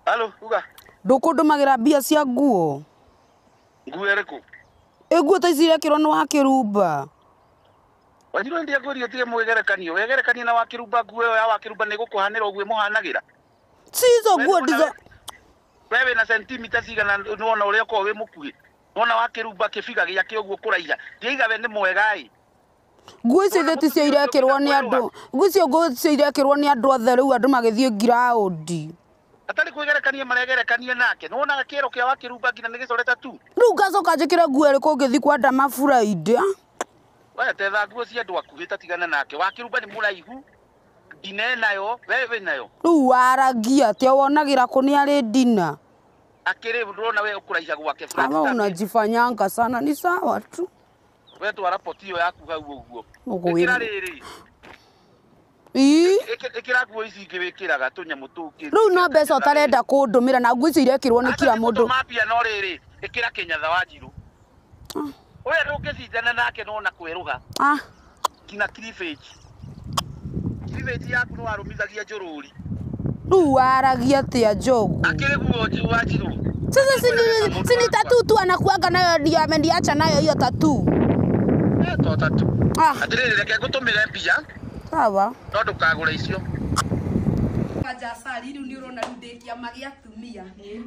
Halo, uga. Ndũkũndũmagĩra mbia cia nguo. Nguo ĩrĩkũ? Ĩ nguo ta ici irekĩrwo nĩ wa Kĩrumba. Wanjiru ndiye ngũrie tige mwĩgerekanio. Wegerekanie na wa Kĩrumba nguo ĩyo ya wa Kĩrumba nĩ gũkũhanĩra ũguo ĩmũhanagĩra. Si hizo nguo ndizo. We wĩna sentimita cigana nĩwona ũrĩa ũkoragwo wĩ mũkuhĩ. Wona wa Kĩrumba kĩbiga gĩake ũguo kũraiha. Ndiaiga we nĩ mwega ĩ. Nguo icio ithe ticio irekĩrwo nĩ andũ. Nguo icio nguo icio irekĩrwo nĩ andũ othe rĩu andũ magĩthiĩ ngiraũndi. Atarĩ kwĩgerekania maregerekania nake. Nĩwonaga kĩero kĩa wa Kĩrumba nginya nĩ gĩcorete tu. Rĩu ngacoka njĩkĩre nguo ĩrĩkũ ngĩthiĩ kwa Ndama Friday? We tetha nguo cia andũ akuhĩ tatigana nake. Wa Kĩrumba nĩ mũraihu. Ndine nayo, we wĩ nayo. Rĩu waragia atĩa wonagĩra kũ nĩ arĩ ndina? Akĩrĩ ndũrona we ũkũraiha gwake flat. Ama unajifanyanga sana ni sawa tu. We twara poti ĩyo yaku hau ũguo. Ũguo Ĩkĩra rĩrĩ. Ii? Ĩkĩra nguo ici ingĩ wĩkĩraga tũnyamũ tũngĩ. Rĩu no mbeca ũtarenda kũndũmĩra na nguo icio irekĩrwo nĩ kila mũndũ. Mapia no rĩrĩ, ĩkĩra kĩnyatha wa Njirũ. Ũyũ ndũngĩcindana nake no na kwerũha. Ah. Nginya cleavage. Cleavage yaku nĩ warũmithagia njũrũri. Rĩu waragia atĩa Njogu? Akĩrĩ nguo wa Njirũ. Sasa si ni tattoo tu anakuanga nayo ndio ameniacha nayo hiyo tattoo. To tattoo. Ah. Atĩrĩrĩ reke ngũtũmĩre mbia. Sawa. No ndũkagũre icio. Wanja Asari rĩu nĩ ũrona rĩu ndĩ kĩama gĩa atumia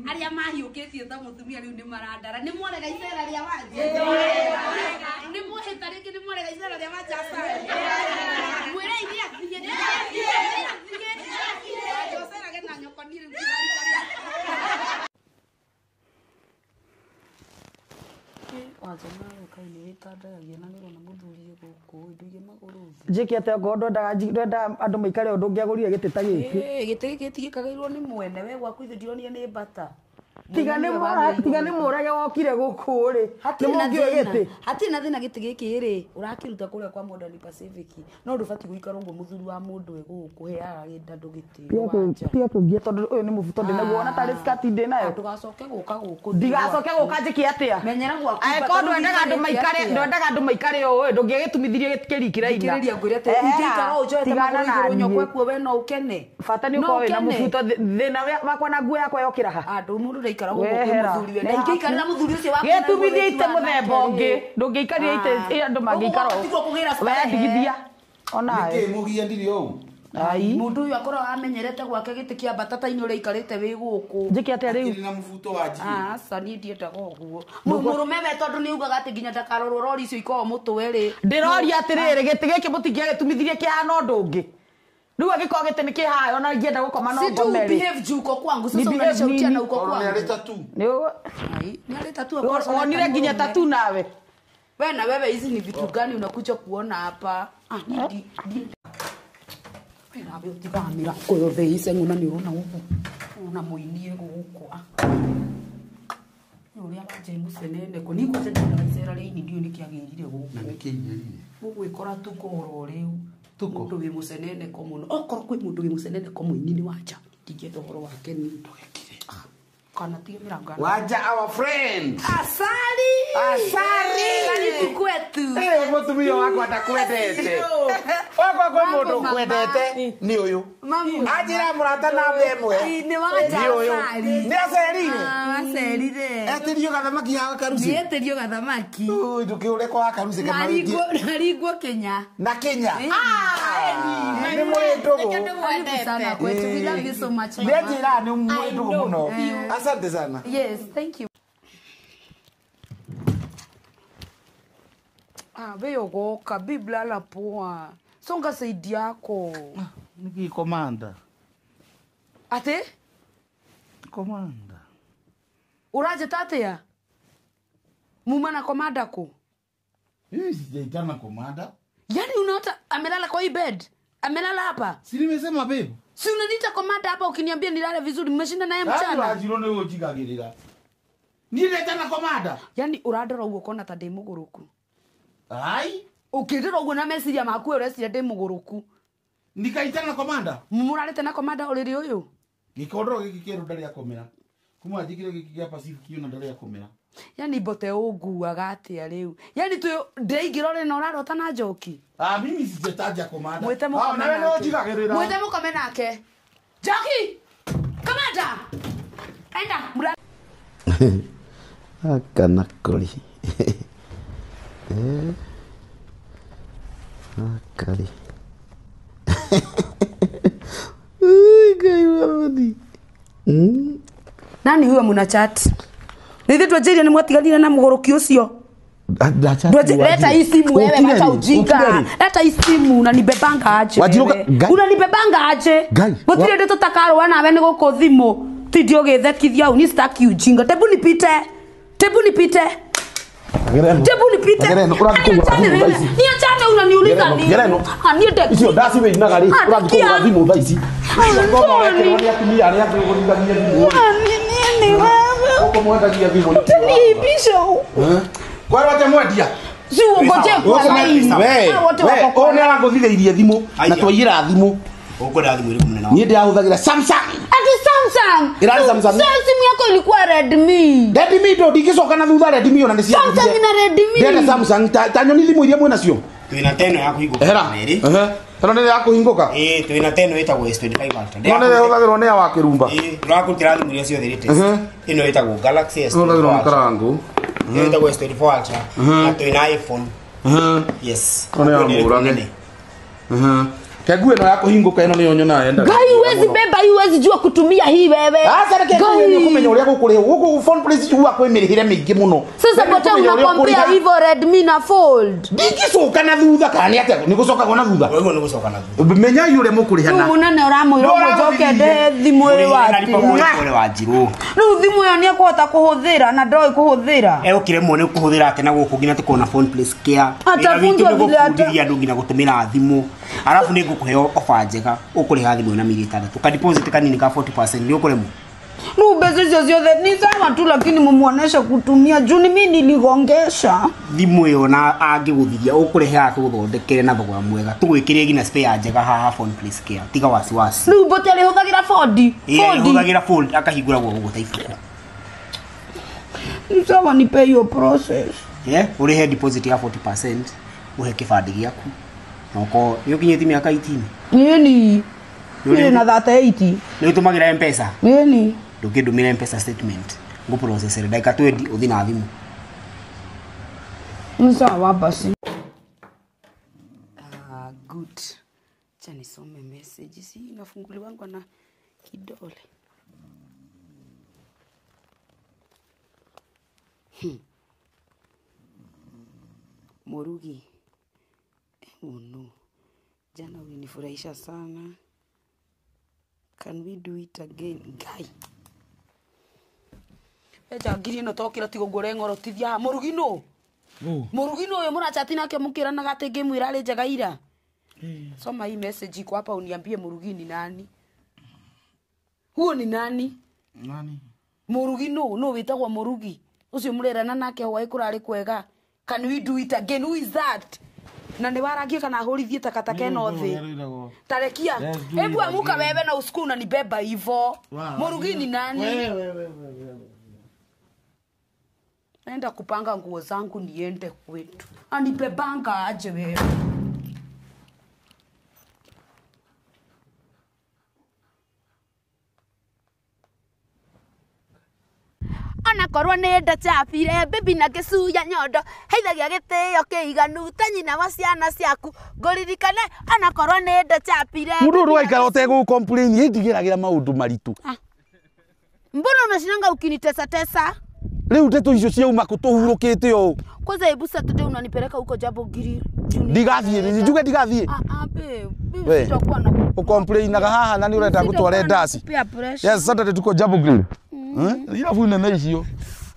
arĩa mahiũkĩtie ta mũtumia rĩu nĩ marandara nĩ mwarega icera rĩa Wanja nĩ mwahĩta rĩngĩ nĩ mwarega icera rĩa Wanja Asari mwĩrei nĩ athiĩ nĩ athiĩ Wanja ũcerage na nyoko niĩ rĩu ndimarikaria. Wanja nawe kaĩ nĩ wĩtandaragia na nĩ ũrona mũthuri gũkũ nduige magũrũ thĩ. Njĩke atĩa okorwo ndwendaga andũ maikare ũndũ ũngĩagũrire gĩtĩ ta gĩkĩ. Gĩtĩ gĩkĩ gĩtigĩkagĩrwo nĩ mwene we gwaku ithe ndironire nĩ mbata. Tiga nĩ mũrage wokire gũkũ rĩ. Nĩ mũngĩoe gĩtĩ. Hatirĩ na thĩna gĩtĩ gĩkĩ rĩ ũrakĩruta kũrĩa kwa Modern Pacific no ndũbatiĩ gũikara ũguo mũthuri wa mũndũ e gũkũ heaga andũ gĩtĩ wanja. Tiga kũngia tondũ ũyũ nĩ mũbuto ndĩnaguo ona tarĩ skirt ndĩ nayo. Ndũgacoke gũka gũkũ. Ndigacoke gũka njĩke atĩa? Menyera gwaku. Angĩkorwo ndwendaga andũ maikare ndwendaga andũ maikare ũũ ndũngĩgĩtumithirie kĩrikiraina. Thikĩrĩria ngwĩre atĩ ingĩikara ũũ njoete magũrũ igũrũ nyokwa kuo we no ũkene. Bata nĩ ũkorwo wĩna mũbuto thĩna wakwa na nguo yakwa yokĩra ha. Andũ mũndũ ndaikara gũkũ kwĩ mũthuri we na ingĩikarĩra mũthuri ũcio waku. Gĩtumithie ite mũthemba ũngĩ ndũngĩikaria ite andũ mangĩikara ũũ. We ndigithia onawe. Nĩkĩ mũgia ndiri ũũ? Ai. Mũndũ ũyũ akoragwo amenyerete gwake gĩtĩ kĩa mbatata-inĩ ũrĩa aikarĩte wĩ gũkũ. Njĩke atĩa rĩu? Akĩrĩ na mũbuto wa Njirũ. Aca niĩ ndiendaga ũguo. Mũrũme we tondũ nĩ augaga atĩ nginya ndakarorwo rori icio ikoragwo mũtwe rĩ. Ndĩroria atĩrĩrĩ gĩtĩ gĩkĩ mũtingĩagĩtumithirie kĩhana ũndũ ũngĩ. Rĩu angĩkorwo gĩtĩ nĩ kĩhayo na ingĩenda gũkoma no Si tu ngome rĩ. behave juu uko kwangu sasa Ni behave unanishautia na nini? uko Tondũ kwangu. nĩ arĩ tattoo. Nĩ Ai, nĩ arĩ tattoo akorwo wonire nginya tattoo nawe. We na wewe hizi ni vitu gani unakuja kuona hapa? Ah, ni ndi. We nawe utigaga mĩrango yothe ĩceng'u na nĩ ũrona ũguo. Ũrona mũinie gũkũ. Nĩ ũrĩa Wanja ĩ mũcenene kũ. Niĩ kwanja ndĩraga icera rĩa ini ndiũĩ nĩkĩ agĩrire gũkũ. Na nĩkĩ igĩrire? Ũgwĩkora tuko oro rĩu. Tuko? Mũndũ wĩ mũcenene ko mũno. Okorwo kwĩ mũndũ wĩ mũcenene ko mũini nĩ Wanja. Ndingĩenda ũhoro wake niĩ. Kana tige mĩrango ya Wanja our friend. Asali. Asali. Karibu kwetu. Mũtumia wakwa ndakwendete. Wakwa kwĩ mũndũ ũkwendete nĩ ũyũ. Mamu. Anjĩra mũrata namba ĩmwe. Nĩ Wanja Nĩ ũyũ. Asali. Nĩ acerire. Ah, acerire. Etĩrio gathamaki haha karuci. Nĩetĩrio gathamaki. Ui, ndũkĩũre kwa karuci kana wĩtie. Naringwo Kenya. Na Kenya. Nĩ mũrĩ ndũgũ. Karibu sana kwetu. We love you so much. Nĩ anjĩra nĩ mũrĩ ndũgũ mũno. Asante sana. Yes, thank you. Ah, we ogoka, Biblia la poa. Songa saidi yako. Niki komanda. Ate? Komanda. Ũranjĩta atĩa? Muma na komanda kũ? Mimi sijaitana komanda. Yaani unaota amelala kwa hii bed? Amelala hapa? Si nimesema babe. Si unaniita komanda hapa ukiniambia nilale vizuri, mmeshinda naye mchana. Wanjirũ nĩ ũnjigagĩrĩra. Niĩ ndetana komanda. Yaani ũrandora ũguo ũkona ta ndĩ mũgũrũku. Ai. Ũkĩndora ũguo na meciria maku ũreciria ndĩ mũgũrũku. Nikaitana komanda. Mũrarĩte na komanda ũrĩrĩ ũyũ? Gĩkondoro gĩkĩ kĩerũ ndarĩ akomera. Kuma njĩkĩre gĩkĩ gĩa Pacific ona ndarĩ akomera. Yani bote ũnguaga atĩa rĩu? Yani tu ndĩingĩra ũrĩ na ũrarota na njoki. Ah, mimi sijataja komanda. Mwĩte mũkome Ah, nawe no nake. njigagĩrĩra. Mwĩte mũkome nake. Njoki! Kamanda! Enda mura Aka na kori. Akari. Ngai wathani. Nani huyo muna chat? Nithe twanjĩrire nĩ mwatiganire na mũgũrũki ũcio. Leta hii simu wewe, wacha ujinga. Leta hii simu unanibebanga aje. Wanjiruka- Ngai. Unanibebanga aje. Ngai. Gũtirĩ ndĩ tũtakarũa nawe nĩ gũkũ thimũ. Ti ndiũgĩthekithia au ni sitaki ujinga. Tebu nipite. Tebu nipite. Tebu nipite. Gereno, ũrathiĩ kũgũra thimũ thaa ici. Niachane unaniuliza nini? Gereno. Ah, niĩ ndekire. Icio ndaciwĩinaga rĩ, Ah, ũrathiĩ kũgũra ndekia. thimũ thaa ici. Ah, Ũrekĩrwo nĩ atumia arĩa angĩ ũgũrithagia thimũ. Nini wewe? Gũkũ mwendagia thimũ nĩ Utaniibisha. Kwerwo atĩa mwendia? Si uongoje kwa laini. We, Hao wote we, wako kwa ũyũ nĩ arangũthithĩirie thimũ na Aya. twaiyĩra thimũ. Ũkwenda thimũ ĩrĩkũ mũnene Niĩ ndĩrahũthagĩra Samsung. Ati Samsung. Ĩrarĩ Samsung. Sasa simu yako ilikuwa Redmi. Redmi ndo ndingĩcoka na thutha Redmi ona nĩ ciathirire. Samsung na Redmi. Ndĩrenda Samsung ta nyoni thimũ iria mwĩnacio. Twĩna teno ya kũhingũka Ehera. merĩ. Ehe. Ĩno nĩ ya kũhingũka. Ĩĩ, twĩna teno ĩtagwo S25 Ultra. Ĩno nĩ ĩhũthagĩrwo nĩ ya wa kĩrumba. Ĩĩ, ndĩrakũrutĩra thimũ iria ciothe latest. Mhm. Ĩno ĩtagwo Galaxy S24 Ĩhũthagĩrwo nĩ Ultra. karangũ. Ĩno ĩtagwo S24 Ultra. Na twĩna iPhone. Yes. Ĩno nĩ ya Ũkwenda ĩrĩkũ mũrage. nene? Kengu ĩno ya kũhingũka ĩno nĩyo nyonaga yendaga. Ngai huwezi beba hii, huwezi jua kutumia hii wewe. Sasa reke Ngai. nĩ ũkũmenya ũrĩa gũkũrĩhwo. Gũkũ phone place huwa kwĩ mĩrĩhĩre mĩingĩ mũno. Sasa Nĩ bote ũkũmenya ũrĩa unakompea ũkũrĩha. hivyo Redmi na Fold. Ndingĩcoka na thutha kana nĩ atĩa? Nĩ gũcokagwo na thutha. Ũguo nĩ gũcoka na thutha. Menyai ũrĩa mũkũrĩhana. Rĩu mũnene ũramwĩra ũguo njoke ndehe thimũ ĩyo Mũrĩhĩre na lipa atĩa? pole pole Wanjirũ. Rĩu thimũ ĩyo nĩ ekũhota kũhũthĩra na ndoĩ kũhũthĩra. Egũkĩremwo nĩ kũhũthĩra atĩ na gũkũ nginya tũkona phone place care. Atafunzwa Wĩra witũ nĩ vile ata- gũbundithia andũ nginya gũtũmĩra thimũ. Arabu nĩ ngũkũhe ofa njega ũkũrĩha thimũ ĩyo na mĩeri ĩtandatũ. Ka deposit kanini ka 40% nĩ ũkũremwo. Rĩu mbeca icio ciothe ni sawa tu, lakini mumuoneshe kutumia juu ni mimi niligongesha. Thimũ ĩyo na angĩgũthiria ũkũrehe tũgũthondekere na thogora mwega tũgwĩkĩre nginya spare njega haha phone place care tiga wasiwasi. Rĩu bote arĩhũthagĩra Fold. Ĩĩ, Fold. arĩhũthagĩra fold akahingũra guoko ta ibuku. Ni sawa, nipe hiyo process. Yeah, ũrĩhe deposit ya 40% ũhe kĩbandĩ gĩaku na ũkorwo nĩ ũkinyĩtie mĩaka 18. Nini? Nĩ na 38. Nĩ ũtũmagĩra M-Pesa? Nini? Ndũngĩndũmĩra M-Pesa statement ngũprocessere ndagĩka 20 ũthiĩ na thimũ. Ni sawa basi. Ah, good. Acha nisome message. Si nafunguliwangwa na kidole. Murugi. Oh no. Jana ulinifurahisha sana. Can we do it again? Guy. Eja ngiri ĩno tokĩra tigo ngũre ng'orotithia haha. Mũrugi nũ? Mũrugi nũ ũyũ mũrachati nake mũkĩranaga atĩ ngĩmwĩra arĩ njega ira? Soma hii message iko hapa uniambie Murugi ni nani? Huo ni nani? Nani? Murugi nũ? Nũ wĩtagwo Murugi? Ũcio mũrerana nake hwaĩ kũrarĩ kwega. Can we do it again? Who is that? Na nĩ warangie kana hũrithie takataka ĩno thĩ. Tarekia. Hebu amuka wewe na usiku unanibeba hivo. Murugi ni nani? Naenda kupanga nguo zangu niende kwetu. Anibebanga aje wewe. Onakorwo nĩ ndacabire bibi na gĩcuya nyondo heithagia gĩtĩo kĩiganu ta nyina wa ciana ciaku ngũririkane onakorwo nĩ ndacabire. Mũndũ ũyũ waikara ũtegũ complain ĩndigĩragĩra maũndũ maritũ. Mbona unashinanga ukinitesa tesa? Rĩu ndeto icio ciauma kũ tũhurũkĩte ũũ? Kwanza hebu Saturday unanipeleka huko Jambo Grill. Ndigathiĩ, njuge ndigathiĩ. Ah ah babe, mimi We. sitakuwa na Ũcomplainaga haha na nĩ ũrenda ngũtware ndaci. Peer pressure. Yes, Saturday tuko Jambo Grill. Irabu nene icio.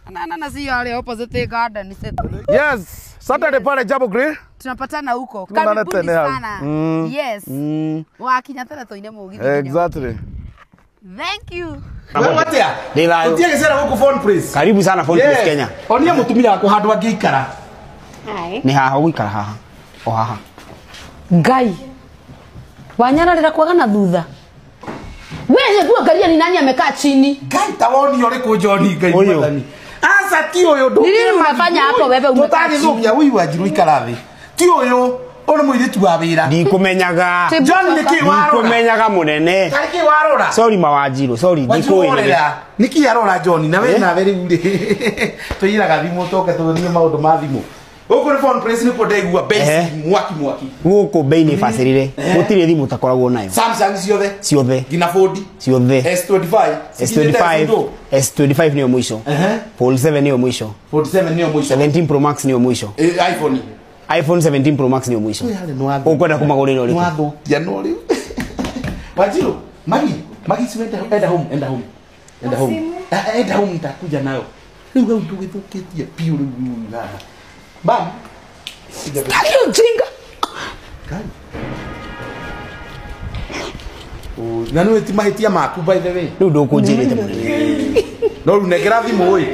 Na na na si yale opposite garden set. Yes, Saturday pale Jambo Grill. Tunapatana huko. Tuonane Karibuni tene hau. sana. Yes. Wakinya tene tuine mũgithi. Exactly. Thank you. Wewe atia? Ndĩ thayũ. Ũtige gĩcera gũkũ phone place. Karibu sana phone place Kenya. Onia mũtumia waku handũ angĩikara. Nĩ haha ũgũikara haha. O haha. Ngai. Wanyararĩra kwaga na thutha. Wewe hebu angalia ni nani amekaa chini. Ngai ta woni ũrĩkũ John Ngai Ũyũ. mwathani. Aca Aca ti ũyũ Ni nini umefanya hapo wewe umekaa chini? Tũtagĩthũkia ũyũ Wanjiru ikara thĩ. Ti ũyũ, ũyũ nĩ mũirĩtu wa wĩra. Ndikũmenyaga. John nĩkĩ warora? Ndikũmenyaga mũnene. Tarĩ kĩ warora? Sorry Mawanjiru, sorry Wanjiru ndikũĩ. worera. Nĩkĩ arora John na we nawe rĩu rĩ. Tũiyĩraga thimũ tũke tũthiĩ maũndũ ma thimũ. Gũkũ nĩ phone place nĩkuo ndaigua basic mwaki mwaki. Gũkũ bei nĩ bacĩrĩre. Gũtirĩ thimũ ũtakoragwo nayo. Samsung ciothe. Ciothe. Nginya Fold. Ciothe. S25. S25, S25 nĩyo mũico. Fold 7 nĩyo mũico. Fold 7 nĩyo mũico. 17 Pro Max nĩyo mũico. iPhone. iPhone 17 Pro Max nĩyo mũico. Ũkwenda kũmagũrĩra ũrĩkũ? Nĩwathũkia no rĩu. Wanjiru, Magi, Magi si enda enda home, enda home. Enda home. Enda home nitakuja nayo. Rĩu hau ndũgĩthũkĩtie biũ rĩu rĩu haha. Bam. Sitaki ujinga. Na nĩ ti mahĩtia maku by the way. Rĩu ndũkũnjĩrĩte mũnene. No rĩu nengera thimũ ĩ.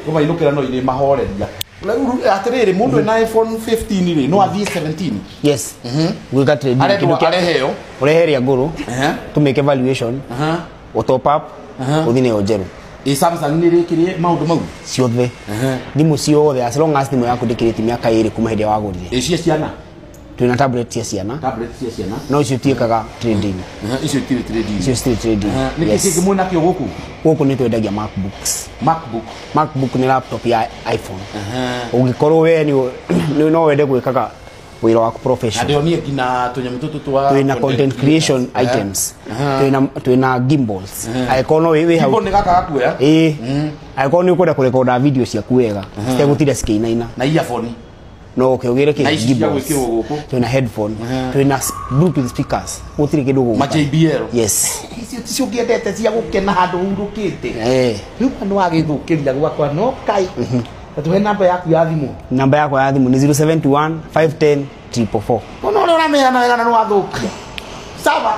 Kũmainũkĩra no irĩ mahoreria. Rĩu atĩrĩrĩ mũndũ ena iPhone 15 rĩ no athiĩ 17. Yes. Gwĩka trading. Arendwo Kĩndũ kĩa- areheo. Ũrehe ĩrĩa ngũrũ. Tũmĩke valuation. Ũ top up. Ũthiĩ nayo njerũ. Ĩ Samsung nĩ ĩrĩkĩrie maũndũ mau. Ciothe. Thimũ ciothe as long as thimũ yaku ndĩkĩrĩtie mĩaka ĩrĩ kuma hĩndĩ ĩrĩa wagũrire. Ĩ cia ciana. Twĩna tablet cia ciana. Tablet cia ciana. No icio itiĩkaga trading. Icio itirĩ trading. Icio citirĩ trading. Nĩkĩ Yes. kĩngĩ mwĩ nakĩo gũkũ? Gũkũ nĩ twendagia MacBooks. MacBook. MacBook nĩ laptop ya iPhone. Ũngĩkorwo we nĩ no wende gwĩkaga wĩra waku Na professional. ndĩronire nginya tũnyamũ tũtũ twa Twĩna content creation items. Twĩna gimbals. Angĩkorwo no wĩ hau. Gimbal nĩ gaka gakuoya. Ĩĩ. Angĩkorwo nĩ ũkwenda kũrekonda video ciaku wega, citegũtinda cikĩinaina. Na earphone. No ũke ũgĩre Na kĩ ici cia gimbals. gwĩkĩrwo gũkũ. Twĩna headphone, twĩna bluetooth speakers. Gũtirĩ kĩndũ gũgũka. Ma JBL. Yes. Icio ticio ngĩendete cia gũkena handũ hurũkĩte. Eh. Rĩu nĩ wagĩthũkĩria gwakwa no kai. Na tũhe namba yaku ya thimũ. Namba yakwa ya thimũ nĩ 071 510 444. Ona ũrĩa ũrameana wega na nĩ wathũkia. Sawa.